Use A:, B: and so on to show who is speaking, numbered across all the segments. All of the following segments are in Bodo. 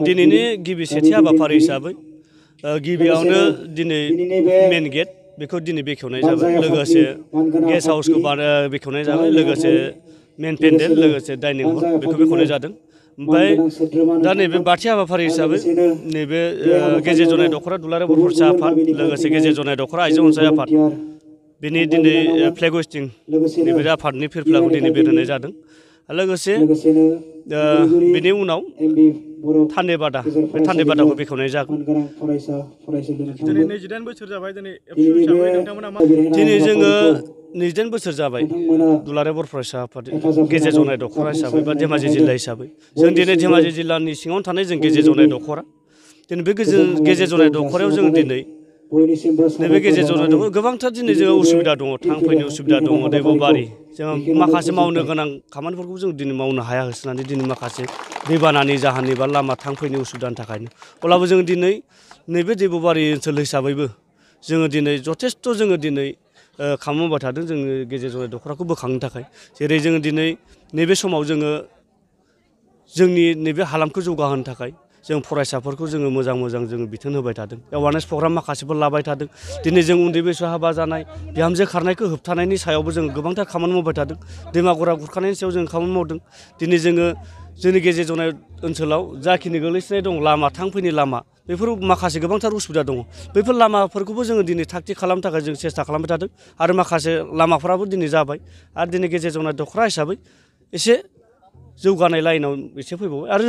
A: दिनैनि गिबि सेथि हाबाफारि हिसाबै गिबियावनो दिनै मेन गेट बेखौ दिनै बेखेवनाय जाबाय लोगोसे गेस्ट हाउसखौ बेखेवनाय जाबाय लोगोसे मेन पेन्डेल लोगोसे डाइनिं हल बेखौ बेखेवनाय जादों ओमफ्राय दा नैबे बाथि हाबाफारि हिसाबै नैबे गेजेर जनाय दख'रा दुलाराय बर' फरायसा आफाद लोगोसे गेजेर जनाय दख'रा आइजो अनसाय आफाद बेनि दिनै फ्लेग हस्टिं नैबे आफादनि फिरफिलाखौ दिनै बेरहोनाय जादों लोगोसे बेनि उनाव थान्दै बादा बे थान्दै बादाखौ बेखेवनाय जागोन
B: दिनै 29 बोसोर जाबाय दिनै एबसु हिसाबै नोंथांमोना मा
A: दिनै जोङो 29 बोसोर जाबाय दुलाराय बर' फरायसा आफाद गेजेर जनाय दख'रा हिसाबै बा धेमाजि जिल्ला हिसाबै जों दिनै धेमाजि जिल्लानि सिङावनो थानाय जों गेजेर जनाय दख'रा दिनै बे गेजेर जनाय दख'रायाव जों दिनै नैबे गेजेर जनाय दख'रा गोबांथार दिनै जोंहा उसुबिदा दङ थां फैनो उसुबिदा दङ दैब'बारि जों माखासे मावनो गोनां खामानिफोरखौ जों दिनै मावनो हाया होसोनानै दिनै माखासे दैबानानि जाहोननि बा लामा थां फैनो उसुबिदानि थाखायनो अब्लाबो जों दिनै नैबे दैब'बारि ओनसोल हिसाबैबो जोङो दिनै जथेस्थ' जोङो दिनै खामानि मावबाय थादों जोङो गेजेर जनाय दख'राखौ बोखांनो थाखाय जेरै जोङो दिनै नैबे समाव जोङो जोंनि नैबे हालामखौ जौगाहोनो थाखाय जों फरायसाफोरखौ जोङो मोजां जोङो बिथोन होबाय थादों एवारनेस प्रग्राम माखासेफोर लाबाय थादों दिनै जों उन्दै बैसोआव हाबा जानाय बिहामजो खारनायखौ होबथानायनि सायावबो जोङो गोबांथार खामानि मावबाय थादों दैमा गरा खुरखानायनि सायाव जों खामानि मावदों दिनै जोङो जोंनि गेजेर जनाय ओनसोलाव जाखिनि गोग्लैसोनाय दं लामा थां फैनि लामा बेफोर माखासे गोबांथार उसुबिदा दङ बैफोर लामाफोरखौबो जोङो दिनै थाग थिग खालामनो थाखाय जों सेस्था खालामबाय थादों आरो माखासे लामाफोराबो दिनै जाबाय आरो दिनै गेजेर जनाय दख'रा हिसाबै एसे जौगानाय लाइनाव एसे फैबावबाय आरो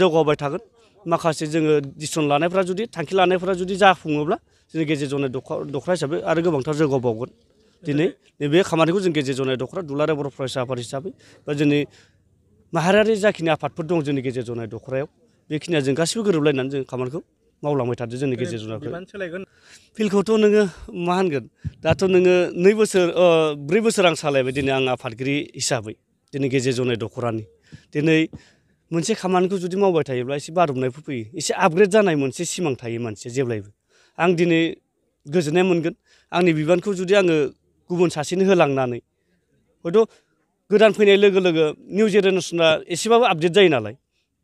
A: जौगाबाय थागोन माखासे जोङो डिसिसन लानायफ्रा जुदि थांखि लानायफ्रा जुदि जाफुङोब्ला जोंनि गेजेर जनाय दख'रा हिसाबै आरो गोबांथार जौगाबावगोन दिनै नैबे खामानिखौ जों गेजेर जनाय दख'रा दुलाराय बर' फरायसा आफाद हिसाबै बा जोंनि माहारियारि जाखिनि आफादफोर दं जोंनि गेजेर जनाय दख'रायाव बेखिनिया जों गासिबो गोरोबलायनानै जों खामानिखौ मावलांबाय थादों जोंनि गेजेर जनायखौ फिल्डखौथ' नोङो मा होनगोन दाथ' नोङो 4 बोसोर आं सालायबाय दिनै आं आफादगिरि हिसाबै दिनै गेजेर जनाय दख'रानि दिनै मोनसे खामानिखौ जुदि मावबाय थायोब्ला एसे बादबनायफोर फैयो एसे आपग्रेड जानाय मोनसे सिमां थायो मानसिया जेब्लायबो आं दिनै गोजोननाय मोनगोन आंनि बिबानखौ जुदि आङो गुबुन सासेनो होलांनानै हयथ' गोदान फैनाय लोगो लोगो निउ जेनेरेसना एसेबाबो आपडेट जायो नालाय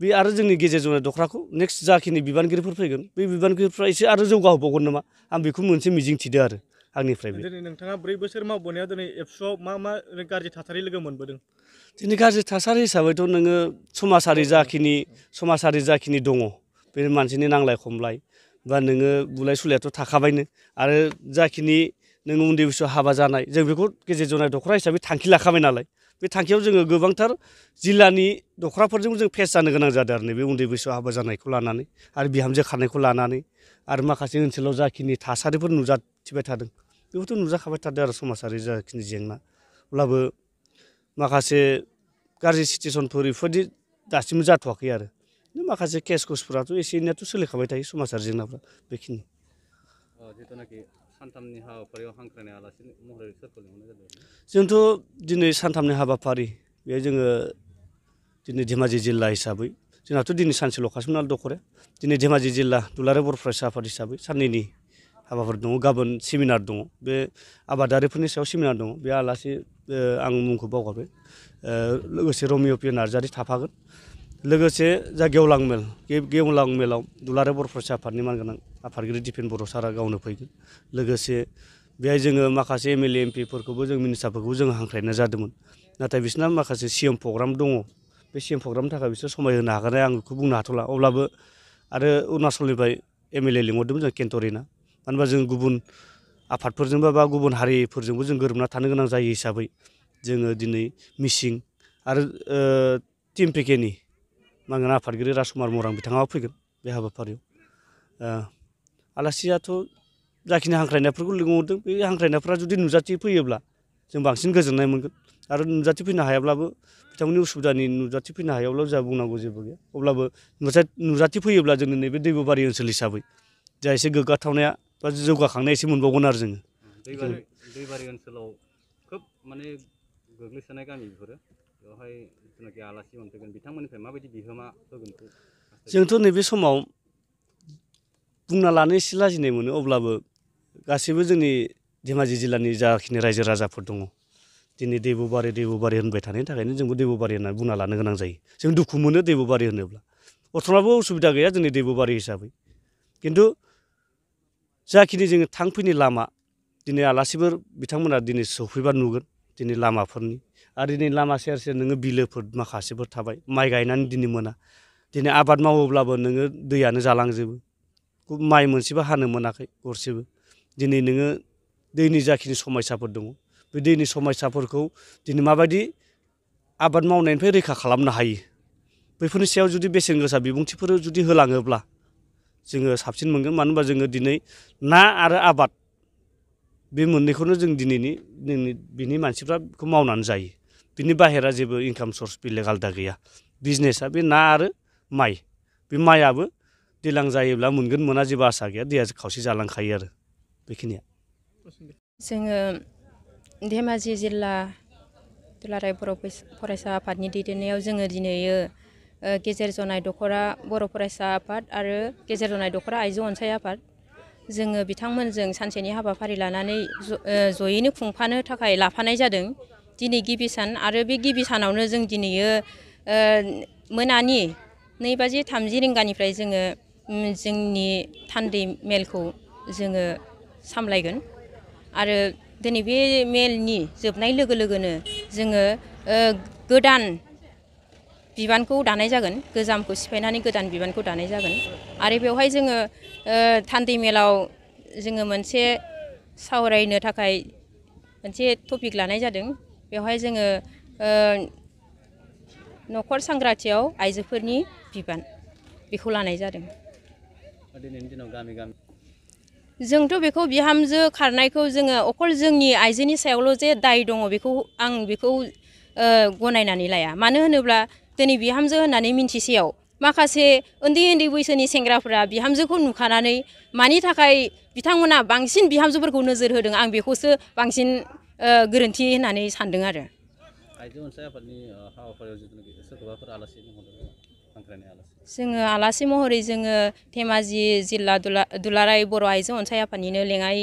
A: बे आरो जोंनि गेजेर जनाय दख'राखौ नेक्स्ट जाखिनि बिबानगिरिफोर फैगोन बे बिबानगिरिफ्रा एसे आरो जौगाहोबावगोन नामा आं बेखौ मोनसे मिजिं थिदों आरो आंनिफ्रायबो
B: दिनै नोंथाङा 4 बोसोर मावबोनायाव दिनै एबसुआव मा गाज्रि थासारि लोगो मोनबोदों
A: दिनै गाज्रि थासारि हिसाबैथ' नोङो समाजारि जाखिनि दङ बे मानसिनि नांलाय खमलाय बा नोङो बुलाय सुलायाथ' थाखाबायनो आरो जाखिनि नोङो उन्दै बैसोआव हाबा जानाय जों बेखौ गेजेर जनाय दख'रा हिसाबै थांखि लाखाबाय नालाय बे थांखियाव जोङो गोबांथार जिल्लानि दख'राफोरजों जों फेस जानो गोनां जादों आरो नैबे उन्दै बैसोआव हाबा जानायखौ लानानै आरो बिहामजो खारनायखौ लानानै आरो माखासे ओनसोलाव जाखिनि थासारिफोर नुजाथिबाय थादों बेखौथ' नुजाखाबाय थादों आरो समाजारि जाखिनि जेंना अब्लाबो माखासे गाज्रि सिटुवेसनफोर बेफोरबायदि दासिमबो जाथ'वाखै आरो माखासे केस कुसफोराथ' एसे एनैयाथ' सोलिखाबाय थायो समाजारि जेंनाफ्रा बेखिनि
C: जिथुनाखि सानथामनि हाबाफारियाव हांख्रायनाय आलासि महरै सोरखौ लिंहरनाय जादों
A: जोंथ' दिनै सानथामनि हाबाफारि बेहाय जोङो दिनै धेमाजि जिल्ला हिसाबै जोंहाथ' दिनै सानसेल'खासोमोन नालाय दख'राया दिनै धेमाजि जिल्ला दुलाराय बर' फरायसा आफाद हिसाबै साननैनि हाबाफारि दङ गाबोन सेमिनार दङ बे आबादारिफोरनि सायाव सेमिनार दङ बे आलासि आं मुंखौ बावगारबाय लोगोसे रमिय' पि नार्जारि थाफागोन लोगोसे जा गेवलां मेल गेवलां मेलाव दुलाराय बर' फरायसा आफादनि मानगोनां आफादगिरि दिपेन बर' सारा गावनो फैगोन लोगोसे बेहाय जोङो माखासे एमएलए एमपिफोरखौबो जों मिनिस्टारफोरखौबो जों हांख्रायनाय जादोंमोन नाथाय बिसोरना माखासे सिएम प्रग्राम दङ बे सिएम प्रग्रामनि थाखाय बिसोर समाय होनो हागोन आं बेखौ बुंनो हाथ'ला अब्लाबो आरो अरुणाचलनिफ्राय एमएलए लिंहरदोंमोन जों केन्टरिना मानो होनबा जों गुबुन आफादफोरजोंबो बा गुबुन हारिफोरजोंबो जों गोरोबना थानो गोनां जायो हिसाबै जोङो दिनै मिसिं आरो टिम पेकेनि मानगोनां आफादगिरि राजकुमार मरां बिथाङाबो फैगोन बे हाबाफारियाव आलासियाथ' जाखिनि हांख्रायनायफोरखौ लिंहरदों बे हांख्रायनायफ्रा जुदि नुजाथि फैयोब्ला जों बांसिन गोजोननाय मोनगोन आरो नुजाथि फैनो हायाब्लाबो बिथांमोननि उसुबिदानि नुजाथि फैनो हायाब्लाबो जोंहा बुंनांगौ जेबो गैया अब्लाबो नुजाथि फैयोब्ला जोंनि नैबे दैब'बारि ओनसोल हिसाबै जा एसे गोग्गाथावनाया बा जौगाखांनाया एसे मोनबावगोन आरो जोङो
C: दैबारि ओनसोलाव खोब माने गोग्लैसोनाय गामि बेफोरो बेवहाय जिथुनाखि आलासि मोनफैगोन बिथांमोननिफ्राय माबायदि बिहोमा होगोनखौ
A: जोंथ' नैबे समाव बुंना लानो एसे लाजिनाय मोनो अब्लाबो गासैबो जोंनि धेमाजि जिल्लानि जाखिनि रायजो राजाफोर दङ दिनै दैबुबारि होनबाय थानायनि थाखायनो जोंबो दैबुबारि होननानै बुंना लानो गोनां जायो। जों दुखु मोनो दैबुबारि होनोब्ला। बर्थमानबो उसुबिदा गैया जोंनि दैबुबारि हिसाबै। खिन्थु जाखिनि जोङो थांफैनाय लामा दिनै आलासिफोर बिथांमोना दिनै सफैबा नुगोन दिनै लामाफोरनि आरो दिनै लामा सेर सेर नोङो बिलोफोर माखासेफोर थाबाय माइ गायनानै दिनै मोना दिनै आबाद मावोब्लाबो नोङो दैयानो जालांजोबो माइ मोनसेबो हानो मोनाखै गरसेबो दिनै नोङो दैनि जाखिनि समयसाफोर दङ बे दैनि समयसाफोरखौ दिनै माबायदि आबाद मावनायनिफ्राय रैखा खालामनो हायो बेफोरनि सायाव जुदि बेसेन गोसा बिबुंथिफोर जुदि होलाङोब्ला जोङो साबसिन मोनगोन मानो होनबा जोङो दिनै ना आरो आबाद बे मोननैखौनो जों बिनि मानसिफ्रा बेखौ मावनानै जायो बिनि बाहेरा जेबो इनकाम सर्स बेलेग आलादा गैया बिजनेसा बे ना आरो माइ बे माइआबो दैज्लां जायोब्ला मोनगोन मोना जेबो आसा गैया दैया खावसे जालांखायो आरो बेखिनिया
D: जोङो धेमाजि जिल्ला दुलाराय बर' फरायसा आफादनि दैदेननायाव जोङो दिनै गेजेर जनाय दख'रा बर' फरायसा आफाद आरो गेजेर जनाय दख'रा आइजो अनसाय आफाद जोङो बिथांमोनजों सानसेनि हाबाफारि लानानै जयैनो खुंफानो थाखाय लाफानाय जादों दिनै गिबि सान आरो बे गिबि सानावनो जों दिनै मोनानि 2:30 रिंगानिफ्राय जोङो जोंनि थान्दै मेलखौ जोङो सामलायगोन आरो दिनै बे मेलनि जोबनाय लोगो लोगोनो जोङो गोदान बिबानखौ दानाय जागोन गोजामखौ सिफायनानै गोदान बिबानखौ दानाय जागोन आरो बेवहाय जोङो थान्दै मेलाव जोङो मोनसे सावरायनो थाखाय मोनसे टपिक लानाय जादों बेवहाय जोङो न'खर सांग्रांथियाव आइजोफोरनि बिबान बेखौ लानाय जादों
C: दिनैनि दिनाव गामि गामि
D: जोंथ' बेखौ बिहामजो खारनायखौ जोङो अखल जोंनि आइजोनि सायावल' जे दाय दङ आं बेखौ गनायनानै लाया मानो होनोब्ला दिनै बिहामजो होननानै मिन्थिसेयाव माखासे उन्दै बैसोनि सेंग्राफोरा बिहामजोखौ नुखानानै मानि थाखाय बिथांमोना बांसिन बिहामजोफोरखौ नोजोर होदों आं बेखौसो बांसिन गोरोन्थि होननानै सानदों आरो
C: आइजो अनसाय आफादनि हाबाफारियाव सोरखौबाफोर आलासि महरै हांख्रायनाय आलासि
D: जोङो आलासि महरै जोङो धेमाजि जिल्ला दुलाराय बर' आइजो अनसाय आफादनिनो लेङाइ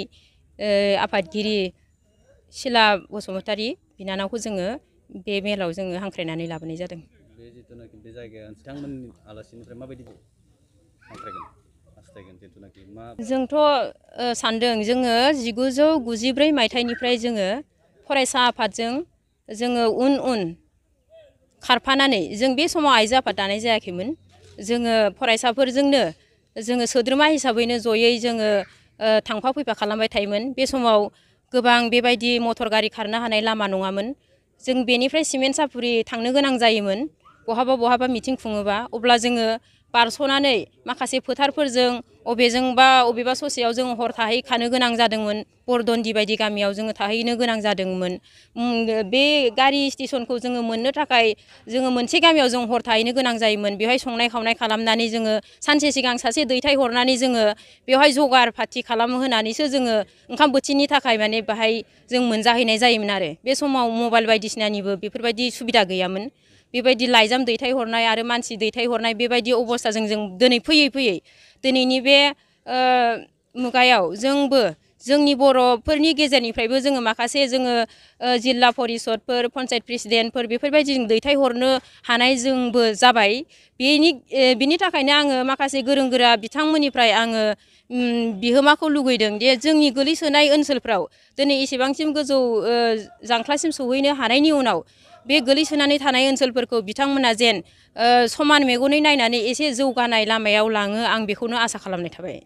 D: आफादगिरि सिला बसुमतारी बिनानावखौ जोङो बे मेलाव जोङो हांख्रायनानै लाबोनाय जादों
C: बे जिथुनाखि बे जायगाया बिथांमोननि आलासिनिफ्राय माबायदि हांख्रायगोन हास्थायगोन जिथुनाखि मा
D: जोंथ' सानदों जोङो 1994 मायथाइनिफ्राय जोङो फरायसा आफादजों जोङो उन खारफानानै जों बे समाव आइजो आफाद दानाय जायाखैमोन जोङो फरायसाफोरजोंनो जोङो सोद्रोमा हिसाबैनो जयै जोङो थांफा फैफा खालामबाय थायोमोन बे समाव गोबां बेबायदि मटर गारि खारनो हानाय लामा नङामोन जों बेनिफ्राय सिमेन्ट सापुरि थांनो गोनां जायोमोन बहाबा मिटिं खुङोबा अब्ला जोङो बारस'नानै माखासे फोथारफोरजों अबेबा ससेयाव जों हर थाहैखानो गोनां जादोंमोन बरदन्दि बायदि गामियाव जोङो थाहैनो गोनां जादोंमोन बे गारि स्टेसनखौ जोङो मोननो थाखाय जोङो मोनसे गामियाव जों हर थाहैनो गोनां जायोमोन बेवहाय संनाय खावनाय खालामनानै जोङो सानसे सिगां सासे दैथाय हरनानै जोङो बेवहाय जगार पाति खालामहोनानैसो जोङो ओंखाम बोथिनि थाखाय माने बाहाय जों मोनजाहैनाय जायोमोन आरो बे समाव मबाइल बायदिसिनानिबो बेफोरबायदि सुबिदा गैयामोन बेबायदि लाइजाम दैथायहरनाय आरो मानसि दैथायहरनाय बेबायदि अबस्थाजों जों दिनै फैयै दिनैनि बे मुगायाव जोंबो जोंनि बर'फोरनि गेजेरनिफ्रायबो जोङो माखासे जोङो जिल्ला परिषदफोर पन्सायत प्रेसिडेन्टफोर बेफोरबायदि जों दैथायहरनो हानाय जोंबो जाबाय बेनि थाखायनो आङो माखासे गोरों गोरा बिथांमोननिफ्राय आङो बिहोमाखौ लुगैदों जे जोंनि गोलैसोनाय ओनसोलफ्राव दिनै एसेबांसिम गोजौ जांख्लासिम सौहैनो हानायनि उनाव बे गोलैसोनानै थानाय ओनसोलफोरखौ बिथांमोना जेन समान मेगनै नायनानै एसे जौगानाय लामायाव लाङो आं बेखौनो आसा खालामनाय थाबाय